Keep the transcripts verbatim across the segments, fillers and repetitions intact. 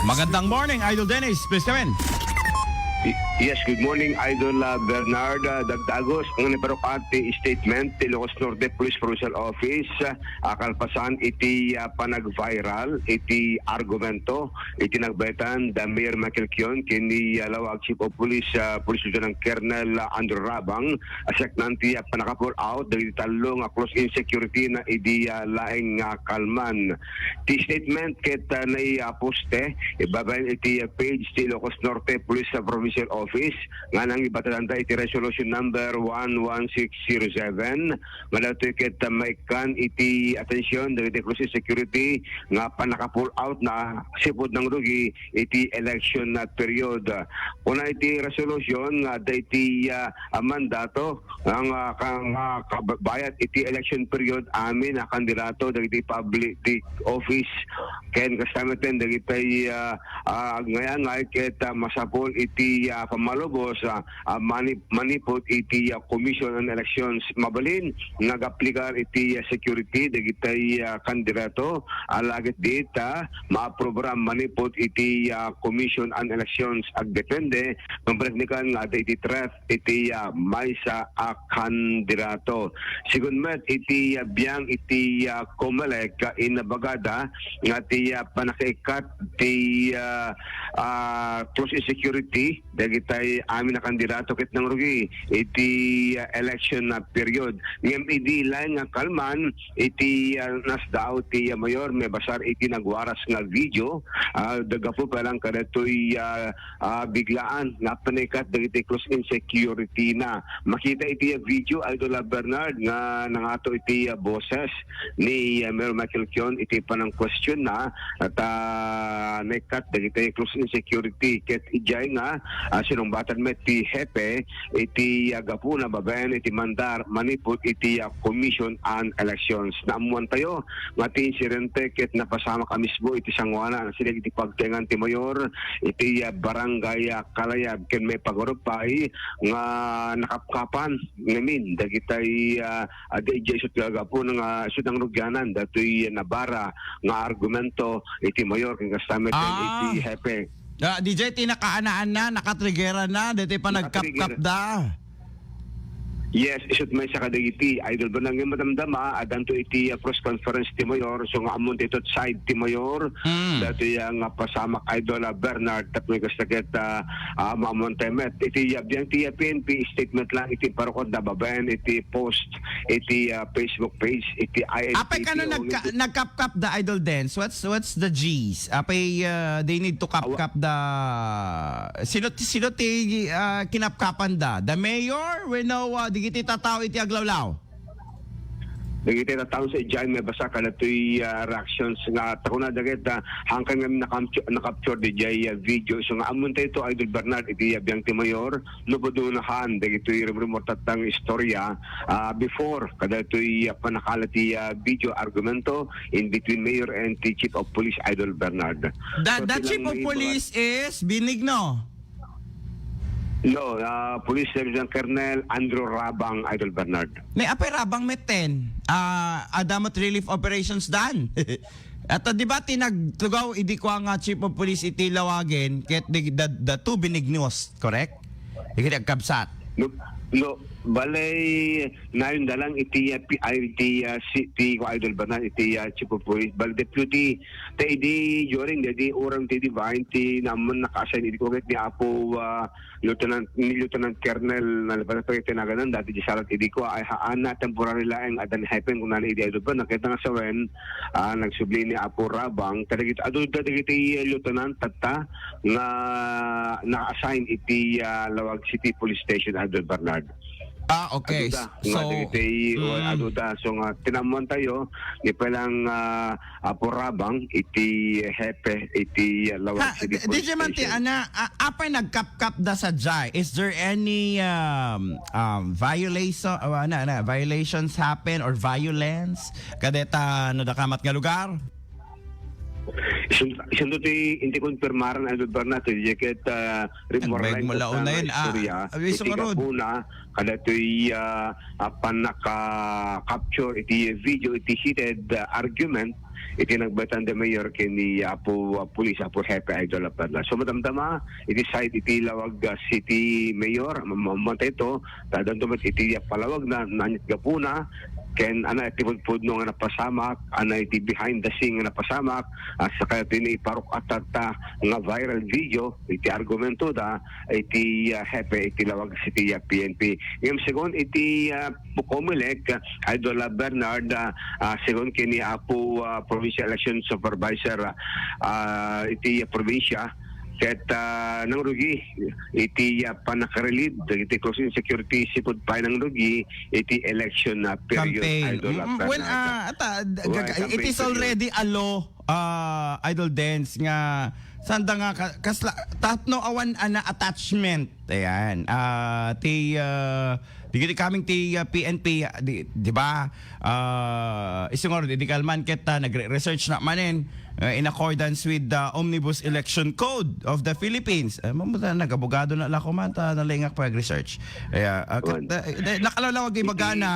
Magandang morning, Idol Dennis. Please come in. Y-, yes, good morning, Idol, ah, Bernard, ah, Dagdagos. Ang naparukat ti statement ti Ilocos Norte Police Provincial Office, ah, kalpasan iti, ah, panag-viral iti argumento iti nagbaetan da Mayor Michael Kion ken ni, ah, Laoag Chief of Police, ah, Police Lieutenant Colonel, ah, Andrew Rabang, a siak nan ti, ah, pannaka-pull out dagiti tallo nga close-in security na idi, ah, laeng nga kalman. Ti statement ket, ah, naiposte ibabaen iti, ah, page ti Ilocos Norte Police, ah, Provincial Office nga nangibatananda iti Resolution Number one one six zero seven nga daytoy ket, ah, maikkan iti atension dagiti close-in security nga pannaka-pull out na sipud nangrugi iti election na period. Kuna iti resolution nga adda iti, ah, ah, mandato nga, nga, ka-, nga kabayat iti election period amin a kandidato dagiti public office ken kasta met dagiti, ah, ah, agnay-angay ket, ah, masapul iti, ah, pammalubos, ah, ah, mani-, manipud iti, ah, Commission on Elections. Mabalin nga agaplikar iti, ah, security dagiti, ah, kandidato, ah, lagit diit, ah, maaprobara manipud iti, ah, Commission on Elections. Agdepende, mapaneknekan nga adda iti threat iti, ah, maysa a kandidato. Sigun met iti, ah, biang iti, ah, Comelec, ah, inabagada nga ti, ah, pannakaikkat ti, ah, ah, close-in security dagiti amin a kandidato ket nangrugi iti, ah, election na period. Ngem idi laeng nga kalman iti, ah, nasdaaw ti, ah, mayor, maibasar iti nagwaras nga video, ah, gapu pa lang kadatoy, ah, ah, biglaan nga pannakaikkat dagiti close-in security na. Makita iti, ah, video, Idol, ah, Bernard, nga nangato iti, ah, boses ni, ah, Mayor Michael Kion iti panangquestion na, ta naikkat dagiti close-in security ket idiay nga, ah, sinungbatan met ti hepe iti, ah, gapuna babaen iti mandar manipud iti, ah, Commission on Elections. Naammuantayo nga ti insidente ket napasamak a mismo iti sangoanan a sining iti pagtaengan ti mayor iti, ah, Barangay, ah, Kalayab ken maipagarupay nga nakapkapan ngamin dagitay, ah, adda idiay isut' nga gapuna nga isut' nangrugianan datoy nabara nga argumento iti mayor ken kasta met iti hepe. Ah, D J, ti nakaanaanna, nakatriggeranna daytoy panagkapkapda. Yes, isut' maysa kadagiti, Idol Bernard, nga madamdama, addanto iti, ah, press conference ti mayor, so nga ammontay ito side ti mayor, datoy, ah, nga pasamak, Idol, ah, Bernard, tapno kasta ket, ah, ah, maammon tayo met. Iti, ah, biang ti, ah, P N P statement lang, iti parokot da babaen, iti post, iti, ah, Facebook page, iti I N P P. Apay kano nagka-, nagkapkapda, Idol Dens? What's, what's the G's? Apay, ah, they need to kapkap da, sino ti, sino ti, ah, kinapkapanda? The mayor? Wenno, ah, digiti tattao iti aglawlaw? Dagiti tattao sa idiay mabasa kadatoy, ah, reactions nga ta kuna dagiti, ah, hangkan nga nakam-, nakapture diay, ah, video. So nga ammontay ito, Idol Bernard, iti, ah, biang ti mayor, no padunahan dagitoy rumrumor tattang istorya, ah, before kadatoy, ah, panakala ti, ah, video argumento in between mayor and the chief of police, Idol Bernard. The, so, the chief of police is Benigno? No, ah, Police Sergeant Colonel Andrew Rabang, Idol Bernard. Ni apay Rabang metten? Ah, adda met relief operations dan. At, ah, di ba, ti nagtugaw idi kua nga chief of police iti Lawagen, ket the, the, the two Benignos, correct? Iti agkabsat. No, no, balay, nayon da lang iti, ah, P I, iti, ah, si, ti, ko Idol Bernard, iti, ah, chief of police, bal deputy, ta idi during the day, uram ti divine, ti naman naka-assign idi ko ket ni Apo, ah, Lieutenant, ni Lieutenant Colonel, nalipatan pa iti naganan, dati di salat idi ko, ay haan na, temporary laeng, adan happen, kung nani idi Idol Bernard, nakita nga sawen, ah, nagsubli ni Apo Rabang, kadagit, adu, kadagiti, ah, lieutenant, tatta, nga na-assign iti, ah, Laoag City Police Station, Idol Bernard. Ah, okay. Aduda, nga so, dagiti, mm. Aduda. So, nga, tinamuan tayo, ni palang, ah, Apo Rabang, iti hepe, iti, ah, Laoag City Police Station. Ha, D J Manti, ana, a-, apay nagkapkap da sa jay? Is there any, um, um, violation, uh, ana, ana, violations happen or violence? Kadeta, no, dakamat nga lugar? Isun-, isunto ti inti konfirmaran, Idol Bernard, ti diay ket, ah, Agbaeg mo la unay, ah, istorya, abi, iti sungarod. Gapuna, kadatoy, ah, ah, pannaka-capture iti video, iti heated, ah, argument, iti nagbayatan da Mayor ken ni Apo, ah, Pulis, Apo Hepe, Idol Bernard. So, madamdama, iti side, iti Laoag, ah, City Mayor, mam-, mamantay ito, ta addanto met iti, ah, palawag na, nanyat gapuna, ken ana iti pudpudno nga napasamak, ana iti behind the scene nga napasamak, ah, saka iti naiparuk-atta nga viral video, iti argumento da, iti, ah, hepe, iti Laoag City, ah, P N P. Ngem segun iti, ah, Comelec, ah, Idol, ah, Bernard, ah, ah, segun ken ni Apo, ah, Provincial Election Supervisor, ah, ah, iti, ah, probinsya, ket, ah, nangrugi iti, ah, pannaka-relieve dagiti close-in security, sipud pay nangrugi iti election, ah, period, Campaign. Idol, ah, Mm-mm. Well, Bernard. Ah, ata, d-, Well, gaga-, it campaign is period. Already a law, ah, Idol Dens, nga sanda nga ka-, kasla-, tapno awan ana attachment. Ayan. Ah, ti, ah, di giti coming ti, ah, P N P, ah, di, di ba? Ah, isungor, di, di kalman ket, ah, nagre-research na manen, ah, in accordance with the Omnibus Election Code of the Philippines. Ah, mamuta, nagabogado na la ko man, ta nalingak pag-research. Kaya, ah, ket, Wan. Ah, eh, nakalawlawag ibaga Iti na,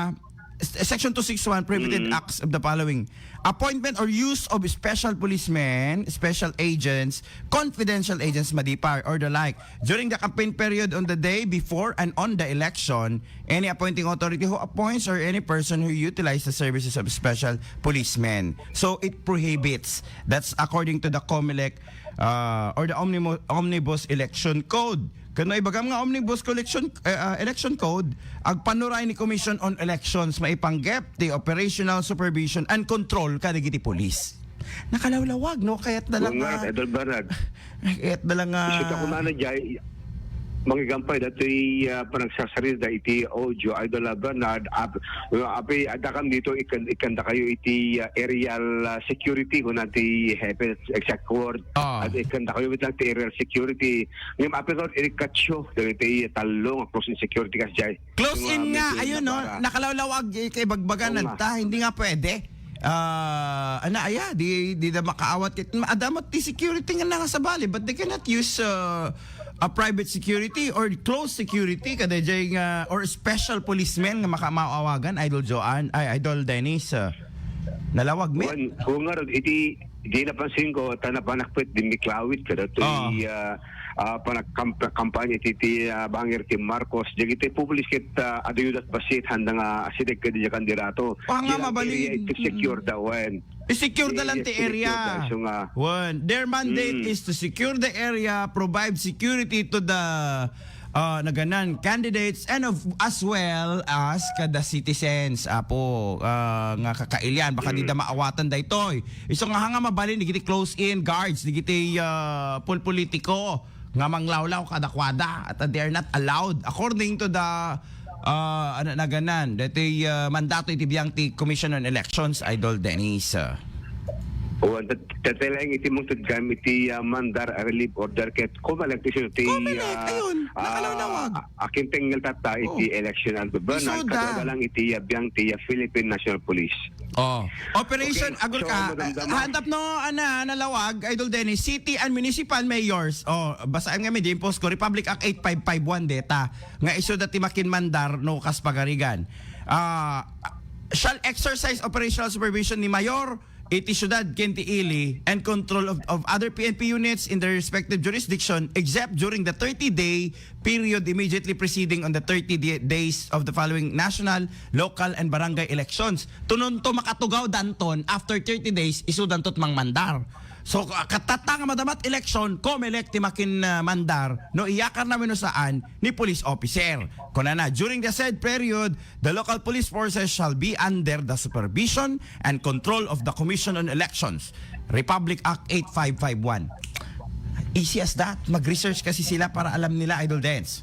S-, Section two six one prohibited Mm. acts of the following: appointment or use of special policemen, special agents, confidential agents, madi pa, or the like, during the campaign period, on the day before and on the election, any appointing authority who appoints or any person who utilize the services of special policemen. So, it prohibits. That's according to the Comelec, uh, or the Omnimo-, Omnibus Election Code. Ken no ibagam nga Omnibus Collection, eh, ah, Election Code, agpanuray ni Commission on Elections maipanggep ti operational supervision and control kadagiti pulis. Nakalawlawag, no? Kaya't na lang, Wan nga, ah, Idol Bernard. Kaya't na lang, ah, Isu ta kunana, jay, mangigampay datoy, ah, panagsasarita iti audio, Idol, ah, Bernard, ap-, api, adda kam dito, ikan-, ikanda kayo iti, ah, aerial, ah, security, kuna ti Hepe Executive Board. Ah. At ikanda kayo met lang ti aerial security. Ngem apay nga iti katio, dagiti tallo nga close-in security kas jay. Close-in nga, ayun, no? Nakalawlawag, eh, kay bagbagan ta, hindi nga pwede. Ah, ana, aya, di, di da makaawat ket, adda met ti security nga nakasabali, but they cannot use, uh, a private security or close security, kada jay nga, or special policemen nga maka-, maawagan, Idol Joan, ay, Idol Dennis, uh, nalawag met. Wan, kung nga ron, iti, di napansin ko, ta napanakpet, di miklawit kada toy, ah, ah, panagkamp-, kampanya iti, iti, ah, bangir ti Marcos. Dagiti pulis ket, ah, adu yudat bassit, handa nga asideg kadi kandidato. Wa nga mabalin. Iti secure da wen. I-secure da lang ti area. Isu nga. Wen, their mandate is to secure the area, provide security to the, ah, naganan candidates, and of, as well as kada citizens, apo, ah, nga kakailian, baka di da maawatan daytoy. Isu nga, nga mabalin, digiti close-in guards, digiti, ah, pulpolitiko nga manglawlaw kadakuada, at they are not allowed according to the, ah, ano, naganan, dati, ah, mandato iti biang ti Commission on Elections, Idol Dennis. Wan, tat-, tateleng iti mungtod gayam iti, ah, mandar a relief order ket Comelec ti, Comelec, ah, ayun, ah, nakalawlawag. Akin tengngel tatta iti election, Idol Bernard, kadua lang iti, ah, biang ti, ah, Philippine National Police. Oh. Operation, okay, agul so, ka, madamdama. Ah, handap no, ana, nalawag, Idol Dennis, city and municipal mayors. Oh, basta nga may impose ko, Republic Act eight five five one deta, nga isu dati makinmandar, no, kas pagarigan. Ah, shall exercise operational supervision ni Mayor iti siudad ken ti ili and control of, of other P N P units in their respective jurisdiction, except during the thirty-day period immediately preceding on the thirty di-, days of the following national, local, and barangay elections. Tununto makatugaw danton, after thirty days, isu dantot mangmandar. So, ka-, katatta nga madamat election, Comelec ti makin, ah, mandar, no iyakar na wenno saan, ni police officer. Kunana, during the said period, the local police forces shall be under the supervision and control of the Commission on Elections, Republic Act eight five five one. Easy as that. Mag-research kasi sila para alam nila, Idol Dance.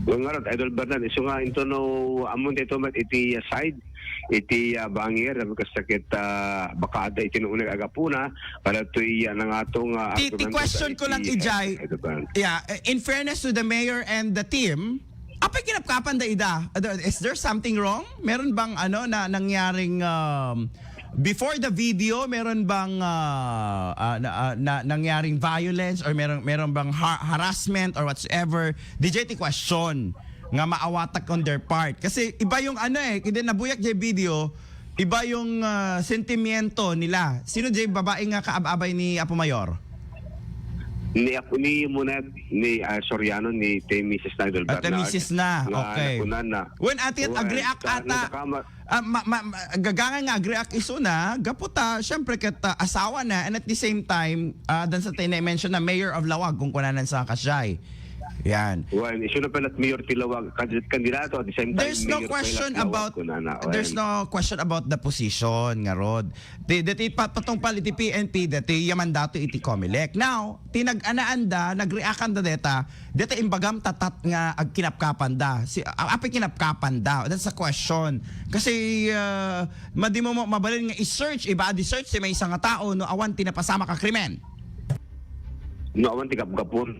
Well, nga ron, Idol Bernard, isu nga into no, amon dito met iti, ah, side, iti, ah, bangir, sabi ko sakit, ah, baka ada iti nuuneg agapuna, para to iya nangatong, ah, ti, ti argumento question ko lang, iti, Ijay, Idol Bernard. Yeah, eh, in fairness to the mayor and the team, apay kinapkapan da ida? Ano, is there something wrong? Meron bang, ano, na nangyaring, um, Before the video, meron bang, ah, ah, na, ah, na, nangyaring violence or meron, meron bang ha-, harassment or whatsoever? D J, ti question nga maawatak on their part. Kasi iba yung ano eh, hindi nabuyak jay video, iba yung, ah, sentimiento nila. Sino jay babae nga kaab-abay ni Apo Mayor? Ni Apo, ni Monet, ni, ah, Soriano, ni, ni Misis na Idol Bernard. Misis na, nga okay. Nakunan na. When ati at agree ak ata. Ah, ma-, ma-, ma-, gagangay nga agree ak isuna, gapu ta, syempre, ket, ah, asawa na, and at the same time, ah, dan sa ti-, na-mention na mayor of Laoag, kung kunanan sa kasjay. Yan. Well, isu na pala at mayor ti Laoag, kan-, kandidato, at the same time, there's no mayor pala question at Laoag, about, kunana. There's no question about the position, nga rod. Ti, dati pa-, patungpal iti P N P, dati yaman dato iti Comelec. Now, ti nag-anaanda, nagreact-anda deta, deta imbagam tatat nga agkinapkapanda. Si, a-, apay kinapkapanda? That's a question. Kasi, uh, madi mo ma-, mabalin nga i-search, i-body search ti maysa nga tao no awan ti napasamak a krimen. No awan ti gapgapon.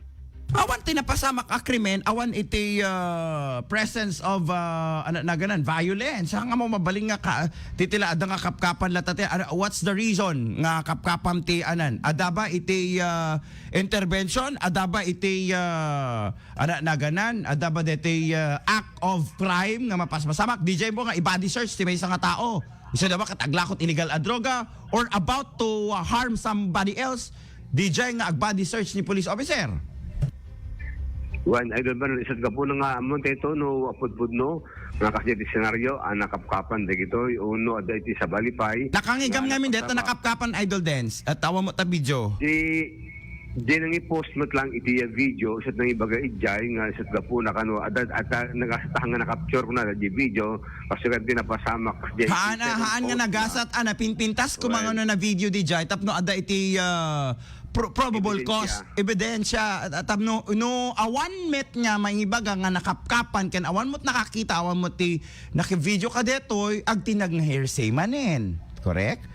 Awan ti napasamak a krimen, awan iti, uh, presence of, uh, ano, naganan, violence. Saan nga mo mabalin nga ka-, titila adda nga kapkapan latta ti, ano, what's the reason nga kapkapan ti anan? Adda ba iti, uh, intervention? Adda ba iti, ah, ana, naganan? Adda ba deti, ah, act of crime nga mapaspasamak? D J mo nga i-body search ti maysa nga tao. Isu da ba ket aglakot illegal a droga or about to, ah, harm somebody else? D J nga ag-body search ni police officer. Wen, Idol Bernard, isut' gapuna nga ammon daytoy no apudpudno nga kasdiay ti senaryo a nakapkapan dagitoy wenno adda iti sabali pay. Nakangigam nga ngamin dayta nakapkapan, Idol Dens, et awan met a video. Di, di nangi-post met lang iti, ah, video, isut' nangibaga idiay nga isut' gapuna kano, adda, adda nagasat nga na-capture kuna di video, kasi kan di napasamak, di haan, ah, haan nga nagasat, ah, napinpintas koma nga no na video diay, tapno adda iti, ah, pro-, probable cause, ebidensya, ah, tapno, no, awan met nga mangibaga nga nakapkapan, ken awan met nakakita, awan met ti naki-video kadetoy, agtinag nga hearsay manen. Correct?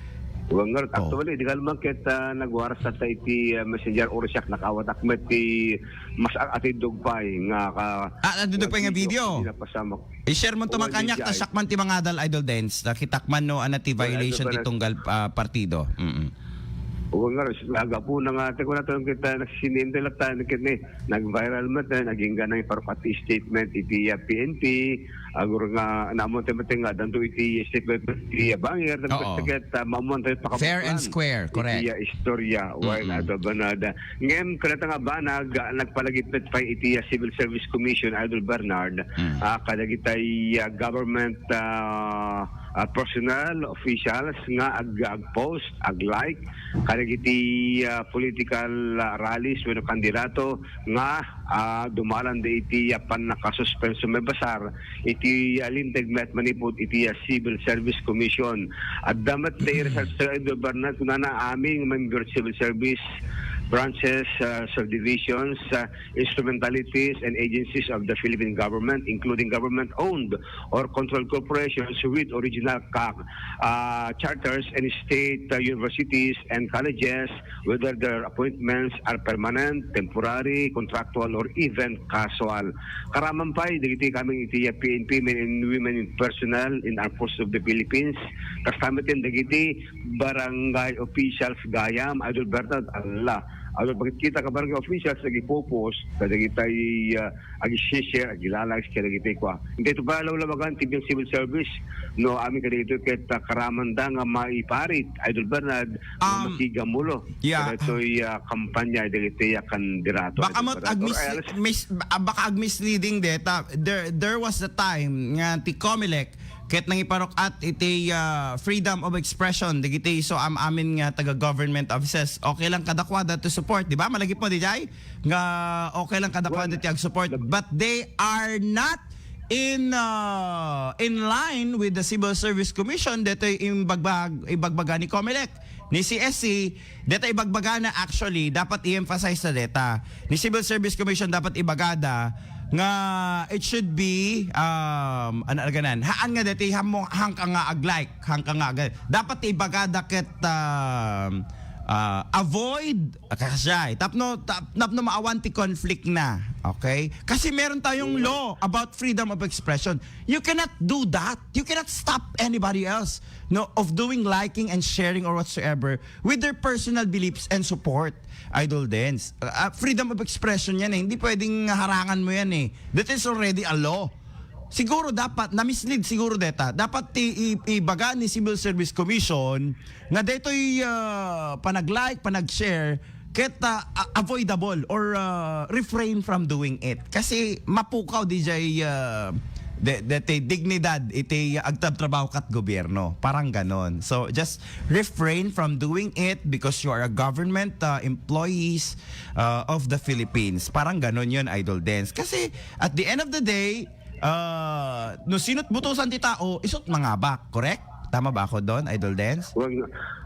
Wen ngarud, actually, di ka naman ket, ah, nagwaras ta iti, ah, messenger or siak nakawatak met ti mas a-, atindog pay nga ka-, ah, atindog pay nga video. Di napasamak. I-share mo to man kaniak, ta siak man ti mangadal, Idol Dens. Nakitak man no, ana ti violation ti tunggal, ah, partido. Mm. Wen ngarud, agapuna nga, ti kuna to ket, ah, nagsisininda latta, ket ni, nag-viral met, eh, nagingga na parok ti statement iti, ah, P N P, agur nga, namon ti met nga, danto iti statement iti, ah, banger, tapos ket, ah, mamon tayo pakaputlan. Fair and square, correct. Iti, ah, istorya, while, ah, Bernard, ngem, kadata nga banag, ah, nagpalagipet pay iti, ah, Civil Service Commission, Idol Bernard, ah, kadagitay, ah, government, ah, ah, personnel, officials nga ag-, ag-post, ag-like, kadagiti, ah, political, ah, rallies wenno kandidato nga, ah, dumalan da iti, ah, pannakasuspenso mabasar iti, ah, Linteg met manipud iti, ah, Civil Service Commission. Adda met da iri sa, sa Bernard, kunana, amin nga member civil service branches, ah, subdivisions, ah, instrumentalities and agencies of the Philippine government, including government-owned or controlled corporations with original ca-, uh, charters and state, uh, universities and colleges, whether their appointments are permanent, temporary, contractual, or even casual. Karaman pay, dagiti kami iti P N P men and women personnel in Armed Forces of the Philippines, kasta met ken dagiti barangay officials gayam, Idol Bernard, ala, Idol, bakit kita ka barangay officials, nagipopos, kadagitay, ah, ag-share, ag-like, kadagitay kwa. Hindi ito pa lawlawagan, ti civil service, no, amin kadagitoy ket, ah, karamanda nga maiparit, Idol Bernard, nga makigamulo. Yeah. Kadagitoy, ah, kampanya, dagitoy, ah, kandidato, baka Idol Bernard. Or else, ah, baka ag-misleading deta. There, there was a time nga ti Comelec, ket nangiparok-at iti, ah, freedom of expression, dagiti isu am-amin nga taga-government offices. Okay lang kadakuada to support, di ba? Malagip mo, di jay? Nga okay lang kadakuada ti ag-support. But they are not in, ah, in line with the Civil Service Commission. Detoy imbagbag-, ibagbaga ni Comelec, ni C S C, deta ibagbagana actually, dapat i-emphasize na deta. Ni Civil Service Commission dapat ibagada nga it should be, um, ano, ano ganan? Haan nga deti, hamo-, hangka nga ag-like, hangka nga ag-, dapat ibagada ket, um, ah, avoid, ah, kasjay, tapno, tap-, tapno maawan ti conflict na. Okay? Kasi meron tayong law about freedom of expression. You cannot do that. You cannot stop anybody else, no, of doing liking and sharing or whatsoever with their personal beliefs and support, Idol Dens. Ah, ah, freedom of expression yan eh. Hindi pwedeng harangan mo yan eh. That is already a law. Siguro dapat, na-mislead siguro deta. Dapat ti-, i-, ibaga ni Civil Service Commission nga detoy, ah, panag-like, panag-share, ket, ah, a-, avoidable or, ah, refrain from doing it. Kasi mapukaw di jay, ah, de-, deti dignidad iti agtabtrabaho kat gobierno. Parang ganon. So, just refrain from doing it because you are a government, ah, employees, ah, of the Philippines. Parang ganon yun, Idol Dens. Kasi, at the end of the day, ah, no sino't butusan ti tao, isu't mangabak. Correct? Tama ba ako doon, Idol Dens? Well,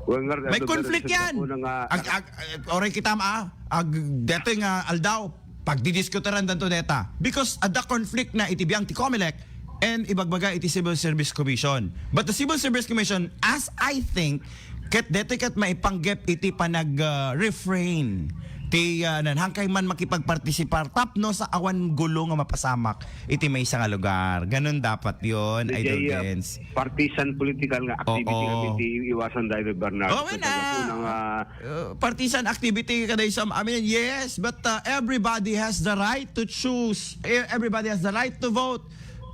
well, nga, May Idol Dens, conflict sa yan. Una nga, Ag, ag, ag, oray kita ma, ag, detoy nga aldaw, pagdidiskuteran danto deta. Because adda conflict na iti biang ti Comelec and ibagbaga iti Civil Service Commission. But the Civil Service Commission, as I think, ket detoy ket maipanggep iti panag, ah, refrain ti, ah, nan, hangkay man makipagpartisipar tapno sa awan gulo nga mapasamak iti maysa nga lugar. Ganun dapat yon, Idol Dens. Partisan political nga activity Oo. Kami ti iwasan, Idol Bernardo. Oo, Sa na. Taga po ng, ah, Uh, partisan activity kada isam amin, yes, but, uh, everybody has the right to choose. E-, everybody has the right to vote.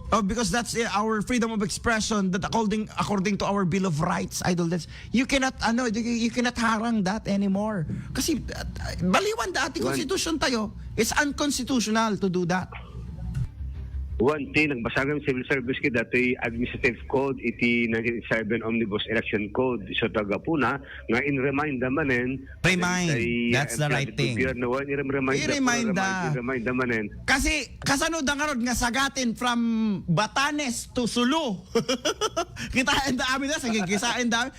Oh, because that's, uh, our freedom of expression that according, according to our Bill of Rights, Idol Dens, you cannot, ano, you, you cannot harang that anymore. Kasi, uh, baliwan da ati One constitution tayo. It's unconstitutional to do that. One thing, nagbasagam civil service kid datoy administrative code iti nineteen eighty-seven Omnibus Election Code. So, tagapuna, nga in-remind da manen, Remind. Ay, That's the ay, right thing. Gobyerno, wan, i-remind da, I-remind da. I-remind da manen. Kasi, kasano da ngarud nga sagatin from Batanes to Sulu? Kitaen da amin da, sige, kisaen da.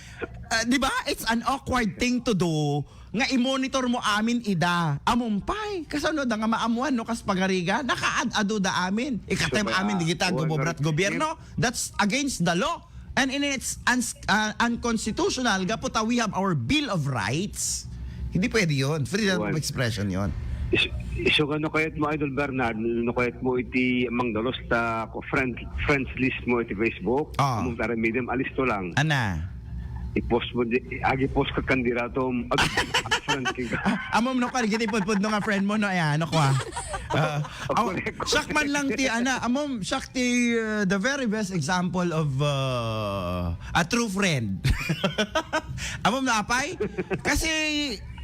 Ah, di ba? It's an awkward thing to do nga i-monitor mo amin ida. Amumpay, kasano da nga maamuan no kas pagariga? Nakaad-adu da amin. Ikatem So, amin, di kita ah, gumobrat gobyerno. That's against the law. And in its uns-, ah, unconstitutional, gapu ta we have our Bill of Rights. Hindi pwede yon. Freedom of Well, expression yon. Is-, isu nga no kayat mo, Idol Bernard, no kayat mo iti mangdalos ta ko friend, friends list mo iti Facebook, Ah. Among tara medium, alisto lang. Ana. I-post mo di, agi-post ka kandirato, ag-, ag-friend ka. Amom no, kal, giti pudpud no nga friend mo, no, ayan, ano ko, ah. Ah, Ako aw, rin, ako siak man lang ti, ana, amom, siak ti, uh, the very best example of, uh, a true friend. Amom na, apay? Kasi,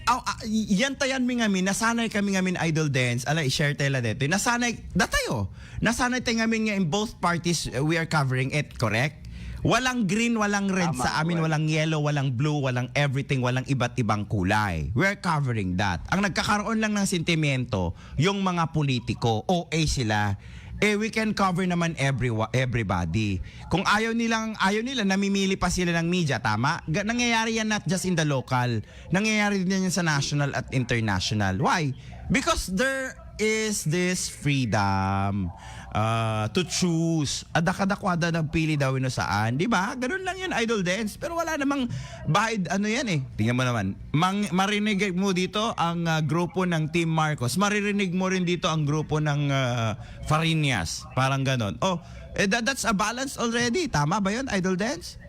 aw, ah, yan tayan mi ngamin, nasanay kami ngamin, Idol Dens, ala, i-share tayo la dito. Nasanay, datayo, nasanay tayo ngamin nga in both parties, uh, we are covering it, correct? Walang green, walang red Tama, sa amin, correct. Walang yellow, walang blue, walang everything, walang iba't ibang kulay. We're covering that. Ang nagkakaroon lang ng sentimiento, yung mga politiko, O A sila. Eh, we can cover naman everyone, everybody. Kung ayaw nilang, ayaw nila, namimili pa sila ng media, tama? Ga-, nangyayari yan not just in the local. Nangyayari din yan sa national at international. Why? Because there is this freedom, uh, to choose. Adda kadakuada nagpili daw no saan. Di ba? Ganun lang yun, Idol Dens. Pero wala namang bahid, ano yan eh. Tingnan mo naman. Mang-, marinig mo dito ang, uh, grupo ng Team Marcos. Maririnig mo rin dito ang grupo ng, uh, Fariñas. Parang ganun. Oh, eh, that, that's a balance already. Tama ba yun, Idol Dens?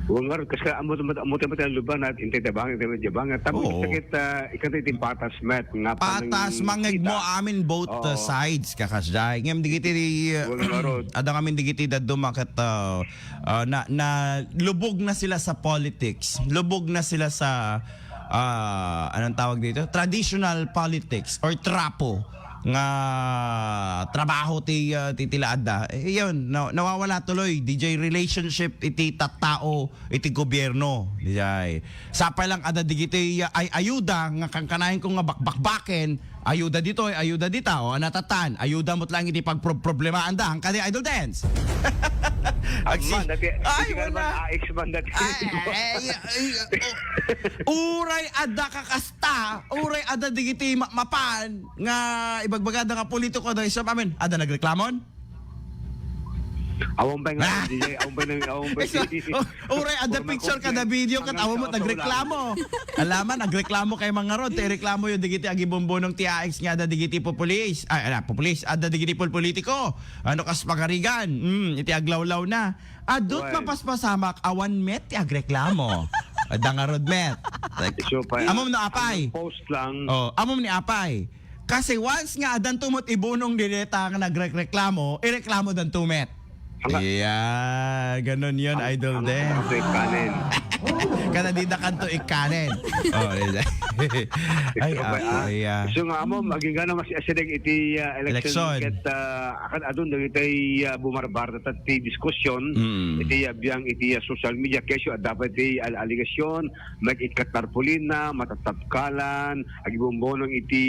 Wan ngarud, kas ka, amo, amo, amo, amo, amo, luban, at intay tabang, intay tabang, at amo, Oo. Sakit, ah, ikantay ti patas, met, nga Patas, panang mangeg mo kita. Amin both, Oo. Uh, sides, kakasjay. Ngem, digiti, uh, Wan ngarud. Adda ngamin digiti dadduma ket, uh, uh, na, na lubog na sila sa politics. Lubog na sila sa, uh, anong tawag dito? Traditional politics or trapo nga trabaho ti, ah, ti, ti laadda. Eh, yun, na-, nawawala tuloy, D J, relationship iti tattao, iti gobyerno, D J. Sapay lang adda digiti, ah, ay ayuda nga kankanayon ko nga bakbakbaken, ayuda ditoy, ayuda dita, o, natatan, ayuda mo lang iti pagproblemaanda, ang kadi Idol Dens. Agsi-, Amman, dati, ay, dati ka wala. Naman, A X man dati. Ay, ay, ay, ay, o-, uray adda kakas-, Ta, uray adda digiti ma-, mapan nga ibagbagada nga politiko da isab amin. Adda nagreklamon? Awan pay nga, Ah! D J, awan pay na, awan pay Ay, so, oh, uray, adda Puro may picture ka, adda complaint. Video, kat Hanggang awan mo sa nagreklamo. Alaman, nagreklamo kay mga rod, tay reklamo yun, digiti agibumbunong ti A X nga adda digiti populis. Ay, ala, populis, adda digiti pulpolitiko. Ano kas pagarigan? Hmm, iti aglawlaw na. Adut Well. Mapaspasamak, awan met ti agreklamo. Adda nga rod met. Like, Isu pay, amom no apay? Ang post lang. Oh, amom ni apay. Kasi once nga adanto met ibunong di deta nga nagrereklamo, ireklamo danto met. Hanga- Iya, ganun yun, Ang- Idol ang- Den. ang ikanen. Kada di na kanto ikanen. Oh, iya. Ay, Ikaw ba, ako, ah? Iya. So nga, amo, maging gana mas asideg iti, ah, election Election. Ket, ah, akan adun dagiti, ah, bumarbar ta ti diskusyon, Mm. iti, ah, biang iti, ah, social media, kesyo, ah, dapat iti al-, aligasyon, mag-ikkat tarpaulin na, matatapkalan, agibumbunong iti,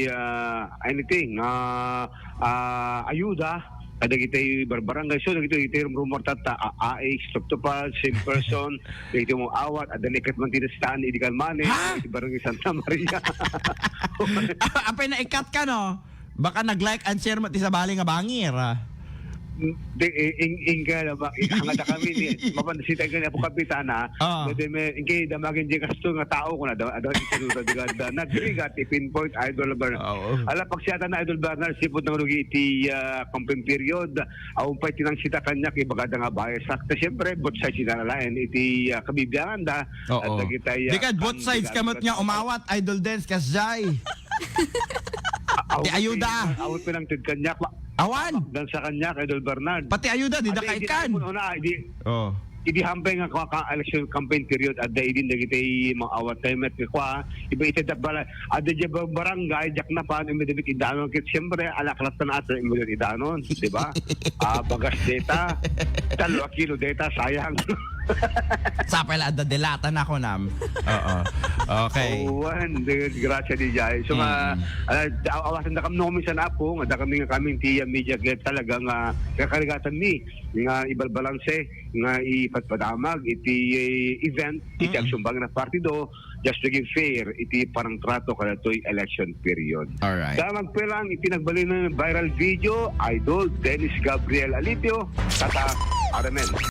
ah, anything, ah, ah, ayuda kadagiti barbarangay. So, dagiti iti rumrumor tatta, ah, A X, tuptupad, same person, dagiti mo awat, adda ni ket man tinastaan, idi kan mani, Ha? Iti barangay Santa Maria. Apay na ikat ka, no? Baka nag-like and share mo ti sabali nga bangir, ah. Di, i-, ing-, ingka na ba? Hangada kami ni, mapansitay ka ni Apo Kapitana, Ah. Pwede may, ingka damagin di kasto nga tao ko na, da, da, di kasto da, da, nagrigat, i-pinpoint, Idol Bernard. Oo. Ala, pagsiyatan na, Idol Bernard, sipot nang rugi iti, ah, campaign period, awan pa'y tinangsita kaniak, ibagada nga bias act. Siyempre, both sides sinalalayan iti, ah, kabibiangan da, Oo. At dagitay, ah, Di ka, both sides ka met nga umawat, Idol Dens, kasjay. Awan Di ayuda. Awan pinangted kaniak, ma-, Awan. Dan sa kaniak, Idol Bernard. Pati ayuda, di da Adi, idi kaikan. Una, idi, Oh. Idi hampay nga ka, ka election campaign period, adda idin dagiti mga awat tayo met nga kwa, iba iti da bala-, adda diay ba-, barangay, diak na pan, imidabit idanon, kit siyempre, alaklat na natin, imidabit idanon, di ba? Ah, bagas data, talwa kilo data, sayang. Sapay la, adda delata na ako, nam. Oo. Okay. Uwan, di, gracia di jay. So, ma-, Mm. ah, aw-, awasan da kam no, minsan apo, nga da kami nga kaming tiya media get talaga nga kakarigatan mi nga ibalbalanse nga ipatpadamag iti, eh, event iti Mm. Aksyon Bangin a Partido, just to give fair iti panangtrato kadatoy election period. Alright. Damag pay lang iti nagbalin nga viral video, Idol Dennis Gabriel Alipio, Tata Aramen.